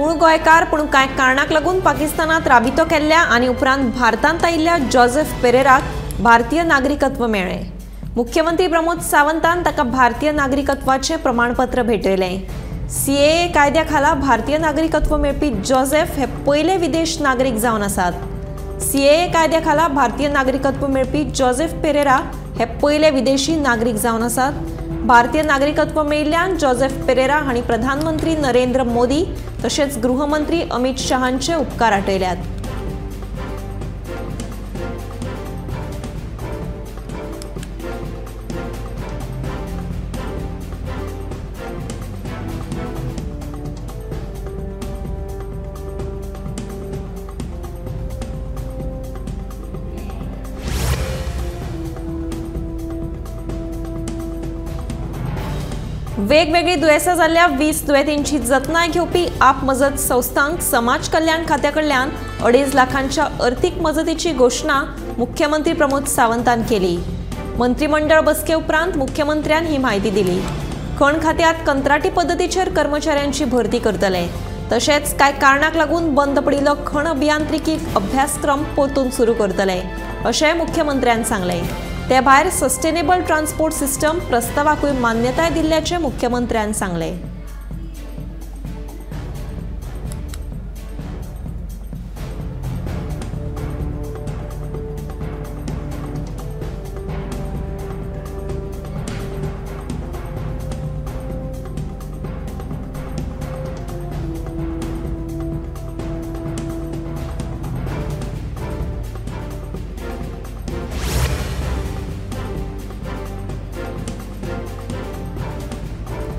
मूळ गोंयकार पूण कांय कारणाक लागून पाकिस्तानात राबितो केल्ल्या आनी उपरांत भारतांत आयिल्ल्या जोसेफ पेरेराक भारतीय नागरिकत्व मेळ्ळें। मुख्यमंत्री प्रमोद सावंतान ताका भारतीय नागरिकत्वाचें प्रमाणपत्र भेटयलें। सीएए कायद्या खाला भारतीय नागरिकत्व मेळपी जोसेफ हे पयले विदेश नागरीक जावन आसात। सीएए कायद्या खाला भारतीय नागरिकत्व मेळपी जोसेफ पेरेरा हे पयले विदेशी नागरीक जावन आसात। भारतीय नागरिकत्व मेळिल्ल्यान जोसेफ पेरेरा हांणी प्रधानमंत्री नरेंद्र मोदी तशेंच गृहमंत्री अमित शहांचे उपकार आटयल्यात। वेगवेगळी दुयेंसां जाल्ल्या 20 दुयेंतींची जतनाय घेवपी आप मजत संस्थांक समाज कल्याण खात्या कडल्यान 2.5 लाखांच्या अर्थीक मजतीची घोशणा मुख्यमंत्री प्रमोद सावंतान केली। मंत्रिमंडळ बसके उपरांत मुख्यमंत्र्यान ही म्हायती दिली। खण खात्यात कंत्राटी पद्दतीचेर कर्मचाऱ्यांची भरती करतले, तशेंच कांय कारणाक लागून बंद पडिल्लो खण अभियांत्रिकी अभ्यासक्रम परतून सुरू करतले अशें मुख्यमंत्र्यान सांगलें। ते भायर सस्टेनेबल ट्रान्सपोर्ट सिस्टम प्रस्तावाकूय मान्यताय दिल्ल्याचें मुख्यमंत्र्यान सांगलें।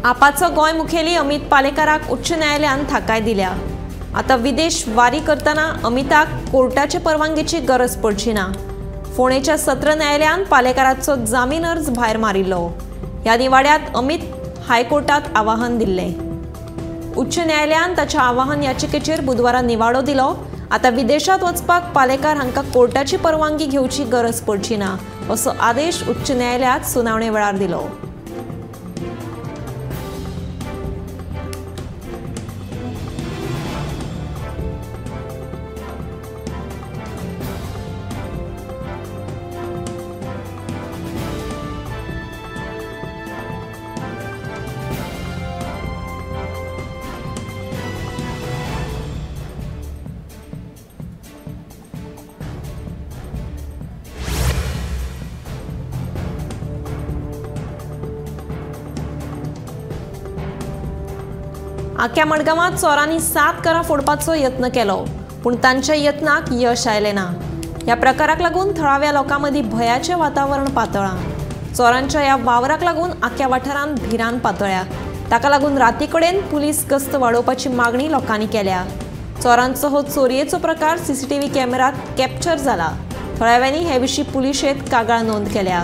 आपाचो गोंय मुखेली अमित पालेकाराक उच्च न्यायालयान थाकाय दिल्या। आतां विदेश वारी करतना अमिताक कोर्टाचे परवानगेची गरज पडची ना। फोंडेच्या सत्र न्यायालयान पालेकाराचो जामीन अर्ज भायर मारिल्लो। ह्या निवाड्यात अमित हायकोर्टात आवाहन दिल्लें। उच्च न्यायालयान ताच्या आवाहन याचिकेचेर बुधवारा निवाडो दिलो। आतां विदेशांत वचपाक पालेकार हांकां कोर्टाची परवानगी घेवची गरज पडची ना असो आदेश उच्च न्यायालयात सुनावणे वेळार दिलो। आख्या मडगांवांत चोरांनी 7 घरां फोडपाचो यत्न केलो, पूण तांच्या यत्नाक यश आयलें ना। ह्या प्रकाराक लागून थळाव्या लोकां मदीं भंयाचें वातावरण पातळ्ळां। चोरांच्या ह्या वावराक लागून आख्या वाठारांत भिरांत पातळ्ळ्या। ताका लागून राती कडेन पुलीस गस्त वाडोवपाची मागणी लोकांनी केल्या। चोरांचो हो चोरयेचो प्रकार सीसीटीव्ही कॅमेरात कॅप्चर जाला। थळाव्यांनी हे विशीं पुलिशेंत कागाळ नोंद केल्या।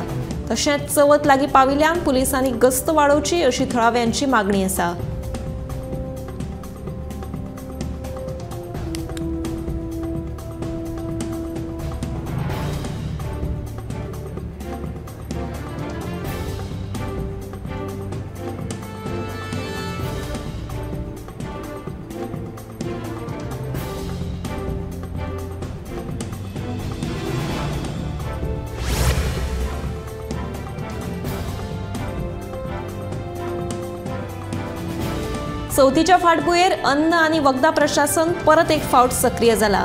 तशेंच चवथ लागीं पाविल्ल्यान पुलिसांनी गस्त वाडोवची अशी थळाव्यांची मागणी आसा। चवथीच्या फाटभुंयेर अन्न आनी वखदां प्रशासन परत एक फावट सक्रीय जाला।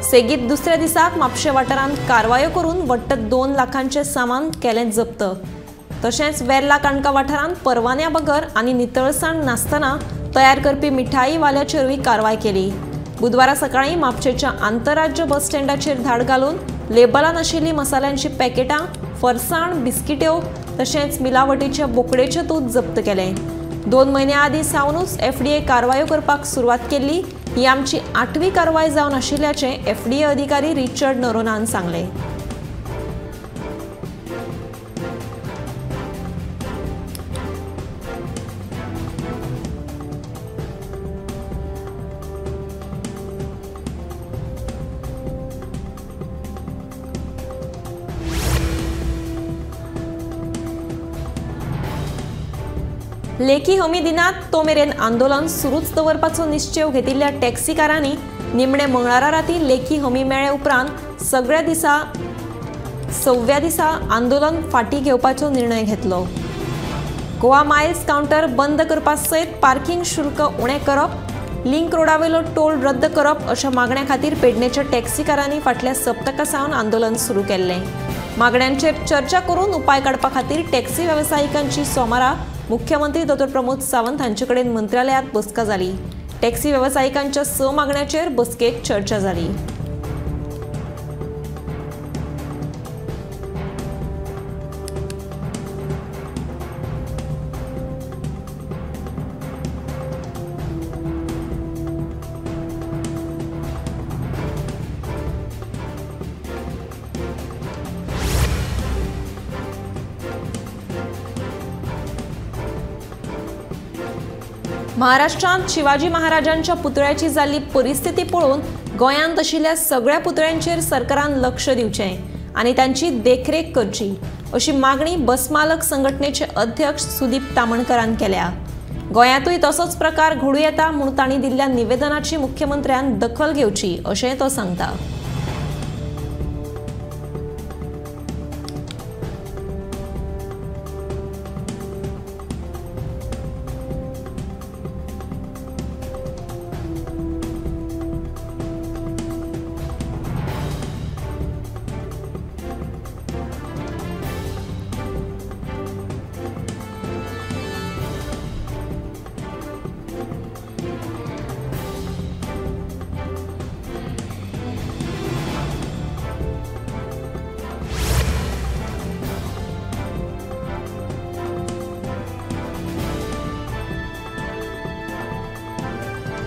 सेगीत दुसऱ्या दिसाक म्हापशें वाठारांत कारवायो करून वट्ट 2 लाखांचें सामान केलें जप्त। तशेंच वेर्ला काणका वाठारांत परवान्या बगर आनी नितळसाण नासतना तयार करपी मिठाई वाल्याचेरूय कारवाय केली। बुधवारा सकाळीं म्हापशेंच्या आंतरराज्य बस स्टँडाचेर धाड घालून लेबलां नाशिल्लीं मसाल्यांचीं पॅकेटां, फरसाण, बिस्किट्यो तशेंच मिलावटीच्या बोकडेचें दूद जप्त केलें। 2 म्हयन्या आदीं सावनूच एफडीए कारवायो करपाक सुरवात केल्ली। ही आमची 8वी कारवाय जावन आशिल्ल्याचें एफडीए अधिकारी रिचर्ड नरोनान सांगलें। लेखी हमी दिनात तो मेरेन आंदोलन सुरूच दवरपाचो निश्चेव घेतिल्ल्या टॅक्सीकारांनी निमणे मंगळारा राती लेखी हमी मेळ्ळे उपरांत सगळ्या दिसा 6व्या दिसा आंदोलन फाटी घेवपाचो निर्णय घेतलो। गोवा मायल्स काउंटर बंद करपा सयत पार्किंग शुल्क उणें करप, लिंक रोडावेलो टोल रद्द करप अशा मागण्या खातीर पेडणेच्या टॅक्सीकारांनी फाटल्या सप्तका सावन आंदोलन सुरू केल्लें। मागण्यांचेर चर्चा करून उपाय काडपा खातीर टॅक्सी वेवसायिकांची सोमारा मुख्यमंत्री डॉ. प्रमोद सावंत हांचे कडेन मंत्रालयांत बसका जाली। टॅक्सी वेवसायिकांच्या 6 मागण्यांचेर बसकेत चर्चा जाली। महाराष्ट्रांत शिवाजी महाराजांच्या पुतळ्याची जाल्ली परिस्थिती पळोवन गोंयांत आशिल्ल्या सगळ्या पुतळ्यांचेर सरकारान लक्ष दिवचें आनी तांची देखरेख करची अशी मागणी बसमालक संघटनेचे अध्यक्ष सुदीप तामणकरान केल्या। गोंयांतूय तसोच प्रकार घडूं येता म्हूण तांणी दिल्ल्या निवेदनाची मुख्यमंत्र्यान दखल घेवची अशेंय तो सांगता।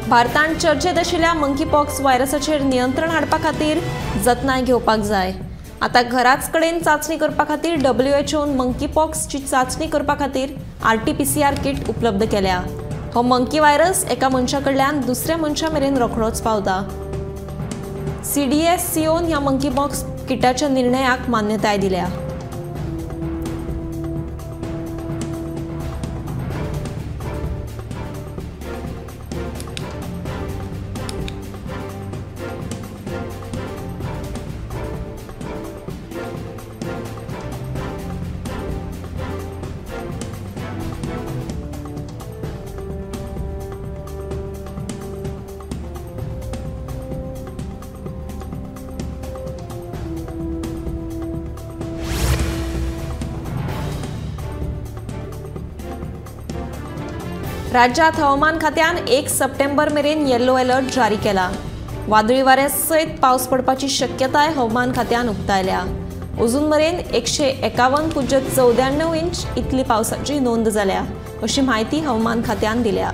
भारतान चर्चेत आशिल्ल्या मंकीपॉक्स व्हायरसाचेर नियंत्रण हाडपा खातीर जतनाय घेवपाक जाय। आतां घराच कडेन चांचणी करपा खातीर डब्ल्यूएचओन मंकीपॉक्सची चांचणी करपा खातीर आरटीपीसीआर किट उपलब्ध केल्या। हो मंकी व्हायरस एका मनशा कडल्यान दुसऱ्या मनशा मेरेन रोखडोच पावता। सीडीएससीओन ह्या मंकीपॉक्स किटाच्या निर्णयाक मान्यताय दिल्या। राज्यात हवामान खात्यान 1 सप्टेंबर मेरेन येलो अलर्ट जारी केला। वादळी वाऱ्या सयत पावस पडपाची शक्यताय हवामान खात्यान उक्तायल्या। अजून मेरेन 151.94 इंच इतली पावसाची नोंद जाल्या अशी माहिती हवामान खात्यान दिल्या।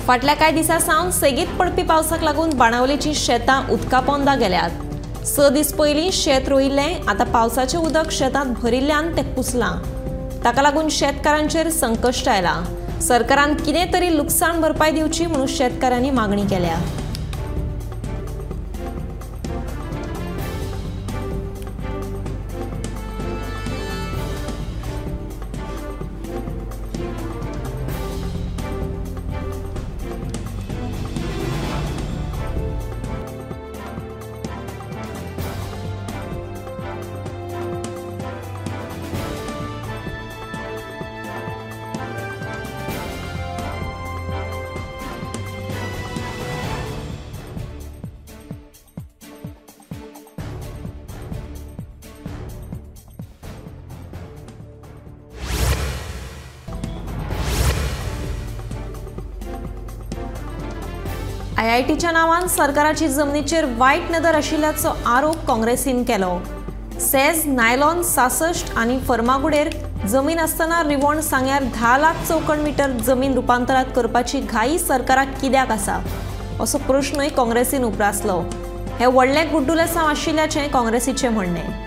फाटल्या कांय दिसां सावन सेगीत पडपी पावसाक लागून बाणावलेची शेतां उदका पोंदा गेल्यात। 6 दीस पयलीं शेत रोयिल्लें, आतां पावसाचें उदक शेतांत भरिल्ल्यान तें कुसलां। ताका लागून शेतकारांचेर संकश्ट आयलां। सरकारान कितें तरी लुकसाण भरपाय दिवची म्हणून शेतकारांनी मागणी केल्या। जेआयटीच्या नांवान सरकाराची जमनीचेर वायट नदर आशिल्ल्याचो आरोप काँग्रेसीन केलो. सेज नायलॉन 66 आनी फर्मागुडेर जमीन आसतना रिवण सांग्यार 10 लाख चौखण मीटर जमीन रुपांतरात करपाची घाई सरकाराक कित्याक आसा असो प्रश्नूय काँग्रेसीन उप्रासलो. हे व्हडलें गुड्डुलेसांव आशिल्ल्याचें काँग्रेसीचें म्हणणें.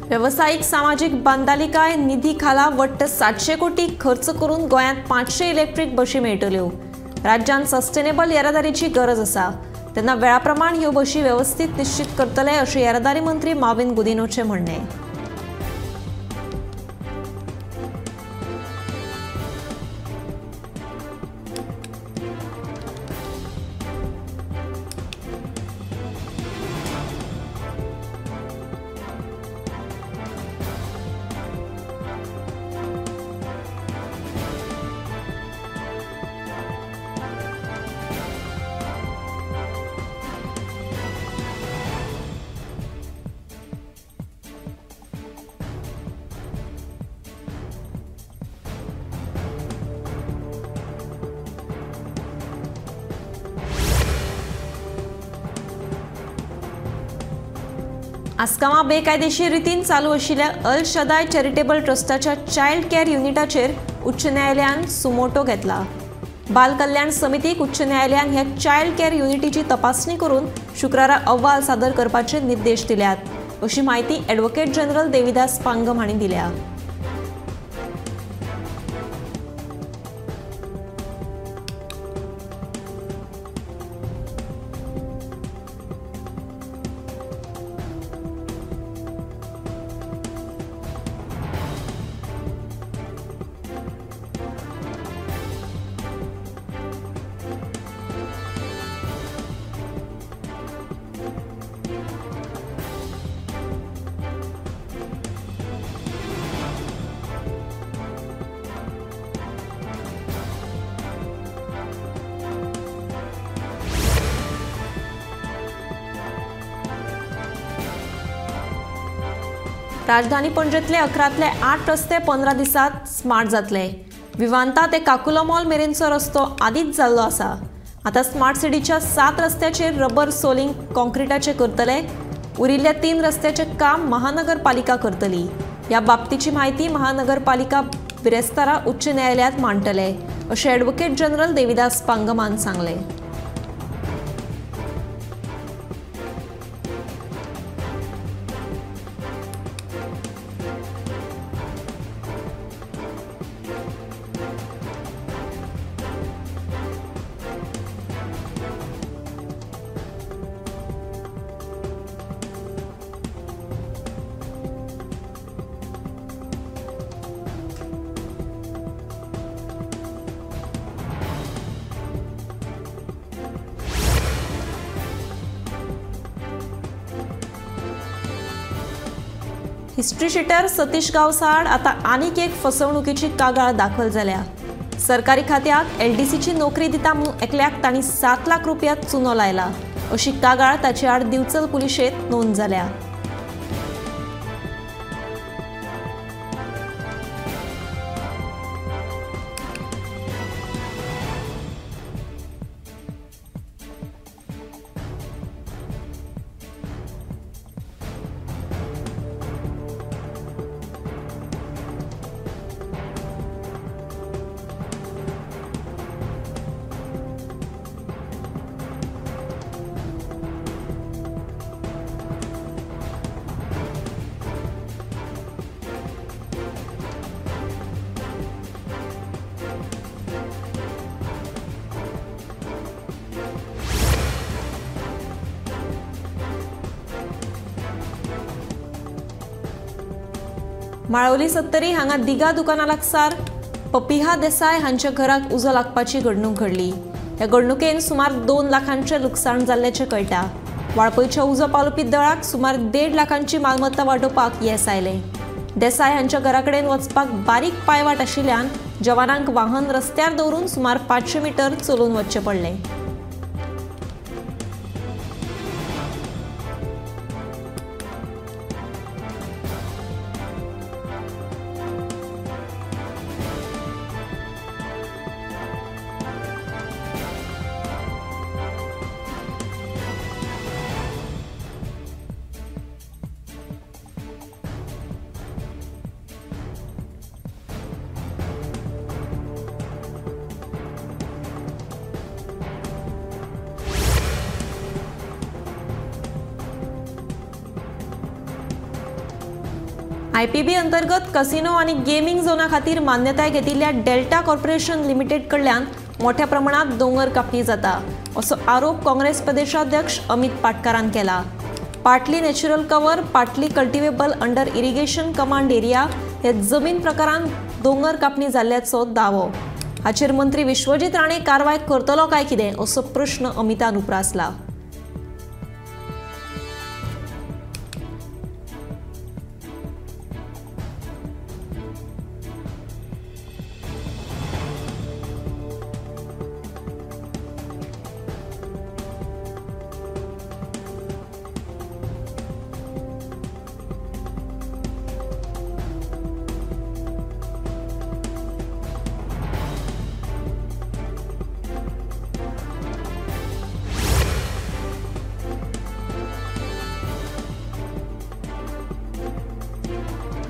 वेवसायीक सामाजीक बांदालिकाय निधी खाला वट्ट 700 कोटी खर्च करून गोंयांत 500 इलेक्ट्रीक बशी मेळटल्यो. राज्यांत सस्टेनेबल येरादारीची गरज आसा, तेन्ना वेळा प्रमाण ह्यो बशी वेवस्थीत निश्चित करतले अशें येरादारी मंत्री माविन गुदिनोचें म्हणणें. आसगांवां बेकायदेशीर रितीन चालू आशिल्ल्या अल शदाय चॅरिटेबल ट्रस्टाच्या चायल्ड केअर युनिटाचेर उच्च न्यायालयान सुमोटो घेतला. बाल कल्याण समितीक उच्च न्यायालयान ह्या चायल्ड केअर युनिटीची तपासणी करून शुक्रारा अहवाल सादर करपाचे निर्देश दिल्यात अशी म्हायती ॲडव्होकेट जनरल देविदास पांगम हांणी दिल्या. राजधानी पणजेतले 11तले 8 रस्ते 15 दिसात स्मार्ट जातले. विवांता ते काकुलो मॉल मेरेनचो रस्तो आदींच जाल्लो आसा. आतां स्मार्ट सिटीच्या 7 रस्त्याचेर रबर सोलिंग कॉन्क्रिटाचे करतले. उरिल्ल्या 3 रस्त्याचें काम महानगरपालिका करतली. ह्या बाबतीची म्हायती महानगरपालिका बिरेस्तारा उच्च न्यायालयांत मांडटले अशें ॲडव्होकेट जनरल देविदास पांगमान सांगलें. हिस्ट्री शीटर सतीश गांवसाड आता आनीक एक फसवणुकीची कागाळ दाखल जाल्या. सरकारी खात्याक एलडीसीची नोकरी दिता म्हणून एकल्याक तांणी 7 लाख रुपया चुनो लायला अशी कागाळ ताचे आड दिवचल पुलिशेंत नोंद जाल्या. माळवली सत्तरी हांगा दिगा दुकाना लागसार पपिहा देसाय हांच्या घराक उजो लागपाची घडणूक घडली. ह्या घडणुकेन सुमार 2 लाखांचें लुकसाण जाल्ल्याचें कळटा. वाळपयच्या उजो पालोवपी दळाक सुमार 1.5 लाखांची मालमत्ता वाटोवपाक येस आयलें. देसाय हांच्या घरा कडेन वचपाक बारीक पांयवाट आशिल्ल्यान जवानांक वाहन रस्त्यार दवरून सुमार 500 मीटर चलून वचचें पडलें. आयपीबी अंतर्गत कसिनो आनी गेमिंग झोना खातीर मान्यताय घेतिल्ल्या डेल्टा कॉर्पोरेशन लिमिटेड कडल्यान मोठ्या प्रमाणात दोंगर कापणी जाता असो आरोप काँग्रेस प्रदेशाध्यक्ष अमित पाटकारान केला. Partly natural cover, partly cultivable under irrigation command area हे जमीन प्रकारान दोंगर कापणी जाल्ल्याचो दावो. हाचेर मंत्री विश्वजीत राणे कारवाय करतलो काय कितें असो प्रश्न अमितान उप्रासला.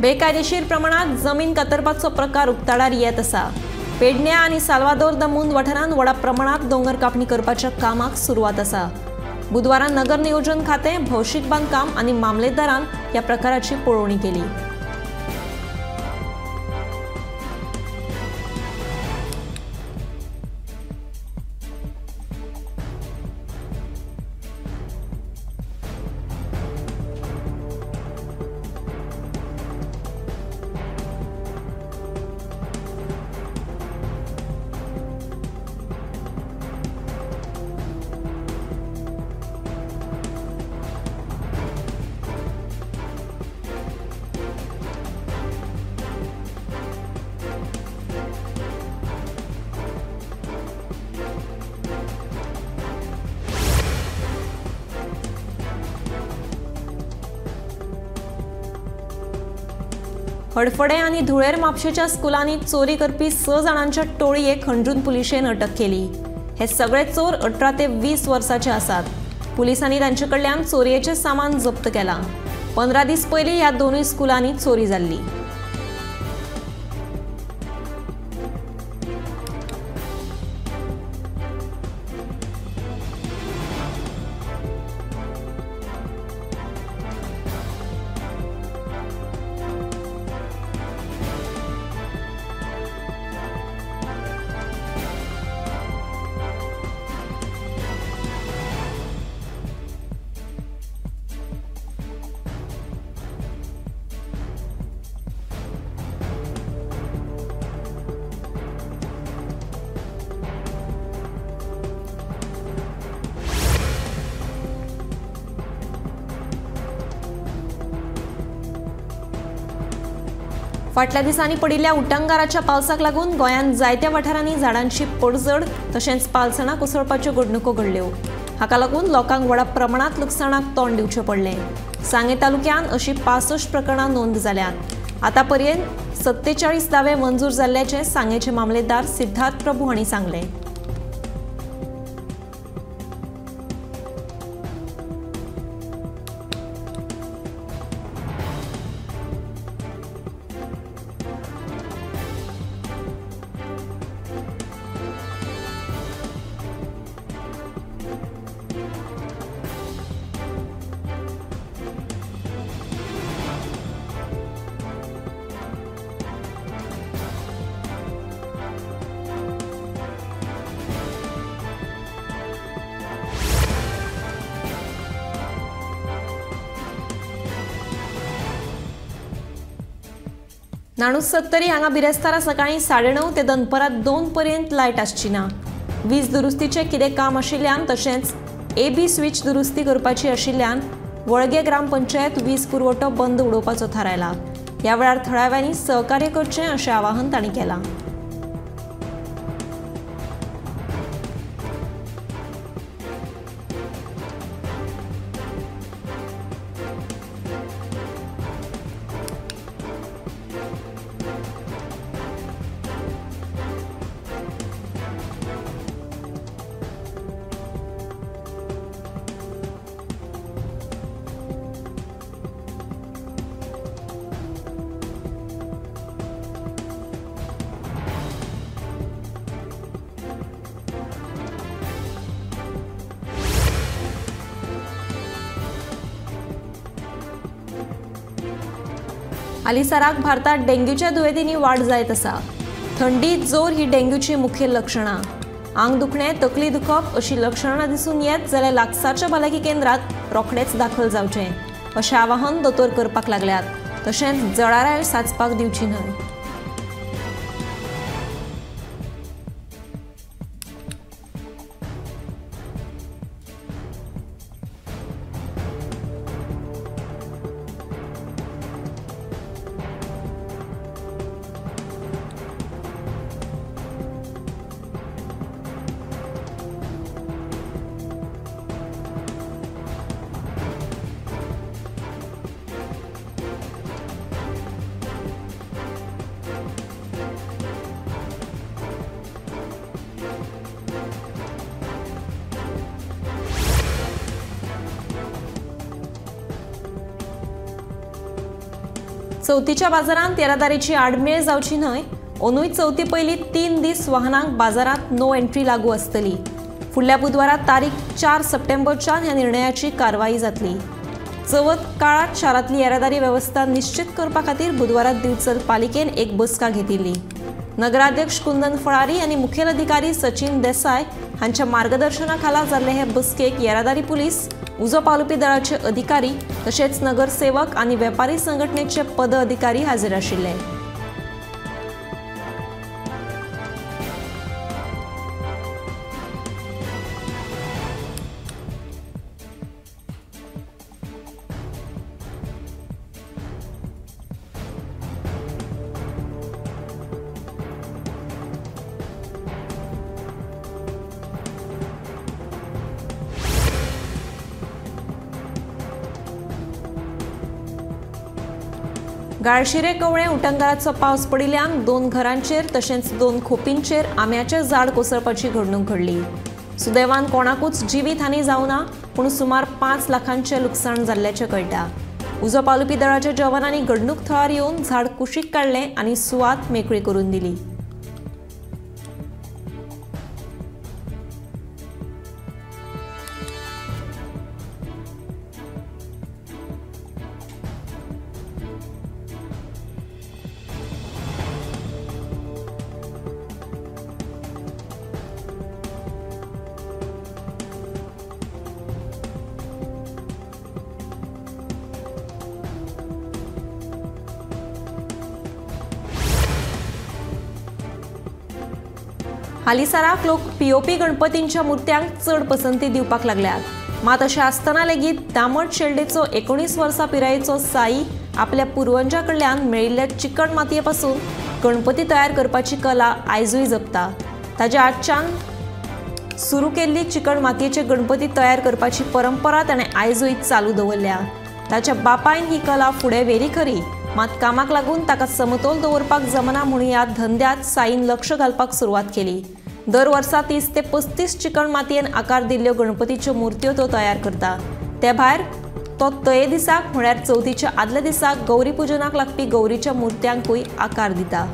बेकायदेशीर प्रमाणात जमीन कातरपाचो प्रकार उक्ताडार येत आसा. पेडण्या आनी साल्वादोर the मुंद वाठारांत व्हडा प्रमाणात दोंगर कापणी करपाच्या कामाक सुरवात आसा. बुधवारा नगर नियोजन खातें, भौशीक बांदकाम आनी मामलेदारान ह्या प्रकाराची पळोवणी केली. हडफडें आनी धुळेर म्हापशेच्या स्कुलांनी चोरी करपी 6 जाणांच्या टोळयेक हणजूण पुलिशेन अटक केली. हे सगळे चोर 18 ते 20 वर्साचे आसात. पुलिसांनी तांचे कडल्यान चोरयेचें सामान जप्त केलां. 15 दीस पयलीं ह्या दोनूय स्कुलांनी चोरी जाल्ली. फाटल्या दिसांनी पडिल्ल्या उटंगाराच्या पावसाक लागून गोंयांत जायत्या वाठारांनी झाडांची पडझड तशेंच पालसणां कोसळपाच्यो घडणुको घडल्यो. हाका लागून लोकांक व्हडा प्रमाणांत लुकसाणाक तोंड दिवचें पडलें. सांगें तालुक्यांत अशी 65 प्रकरणां नोंद जाल्यांत. आतां पर्यंत 47 दावे मंजूर जाल्ल्याचें सांगेचे मामलेदार सिद्धार्थ प्रभू हांणी सांगलें. नाणूस सत्तरी हांगा बिरेस्तारा सकाळीं 9:30 ते दनपरां 2 पर्यंत लायट आसची ना. वीज दुरुस्तीचें कितें काम आशिल्ल्यान तशेंच एबी स्विच दुरुस्ती करपाची आशिल्ल्यान वळगे ग्रामपंचायत वीज पुरवठो बंद उडोवपाचो थारायला. ह्या वेळार थळाव्यांनी सहकार्य करचें अशें आवाहन तांणी केलां. हालींसराक भारतात डेंग्यूच्या दुयेंतींनी वाड जायत आसा. थंडी, जोर ही डेंग्यूची मुखेल लक्षणां. आंग दुखणें, तकली दुखप अशी लक्षणां दिसून येत जाल्यार लागसारच्या भलायकी केंद्रात रोखडेच दाखल जावचें अशें आवाहन दोतोर करपाक लागल्यात. तशेंच जळाराय साचपाक दिवची न्हय. चवथीच्या बाजारांत येरादारीची आडमेळ जावची न्हय, अंदूय चवथी पयलीं 3 दीस वाहनांक बाजारांत नो एंट्री लागू आसतली. फुडल्या बुधवारा तारीख 4 सप्टेंबरच्यान ह्या निर्णयाची कारवाई जातली. चवथ काळांत शारांतली येरादारी वेवस्था निश्चित करपा खातीर बुधवारा दिवचल पालिकेन एक बसका घेतिल्ली. नगराध्यक्ष कुंदन फळारी आनी मुखेल अधिकारी सचिन देसाय हांच्या मार्गदर्शना खाला जाल्ले हे बसकेक येरादारी पुलीस, उजो पालोवपी दळाचे अधिकारी तशेंच नगरसेवक आनी वेपारी संघटनेचे पद अधिकारी हाजीर आशिल्ले. गाळशिरे कवळे उटंगाराचो पावस पडिल्ल्यान 2 घरांचेर तशेंच 2 खोपींचेर आंब्याचें झाड कोसळपाची घडणूक घडली. सुदैवान कोणाकूच जिवीत हानी जावना, पूण सुमार 5 लाखांचें लुकसाण जाल्ल्याचें कळटा. उजो पालोवपी दळाच्या जवानांनी घडणूक थळार येवन झाड कुशीक काडलें आनी सुवात मेकळी करून दिली. हालींसराक लोक पीओपी गणपतींच्या मूर्त्यांक चड पसंती दिवपाक लागल्यात. मात अशें आसतना लेगीत दामट शेल्डेचो 19 वर्सां पिरायेचो साई आपल्या पुर्वजां कडल्यान मेळिल्ल्या चिकण मातये पासून गणपती तयार करपाची कला आयजूय जपता. ताज्या आजच्यान सुरू केल्ली चिकण मातयेचे गणपती तयार करपाची परंपरा ताणें आयजूय चालू दवरल्या. ताच्या बापायन ही कला फुडें व्हेली खरी, मात कामाक लागून ताका समतोल दवरपाक जमना म्हूण ह्या धंद्यात साईन लक्ष घालपाक सुरवात केली. दर वर्सा 30 ते 35 चिकण मातयेन आकार दिल्ल्यो गणपतीच्यो मूर्त्यो तो तयार करता. ते भायर तो तये दिसाक म्हळ्यार चवथीच्या आदल्या दिसाक गौरी पुजनाक लागपी गौरीच्या मूर्त्यांकूय आकार दिता.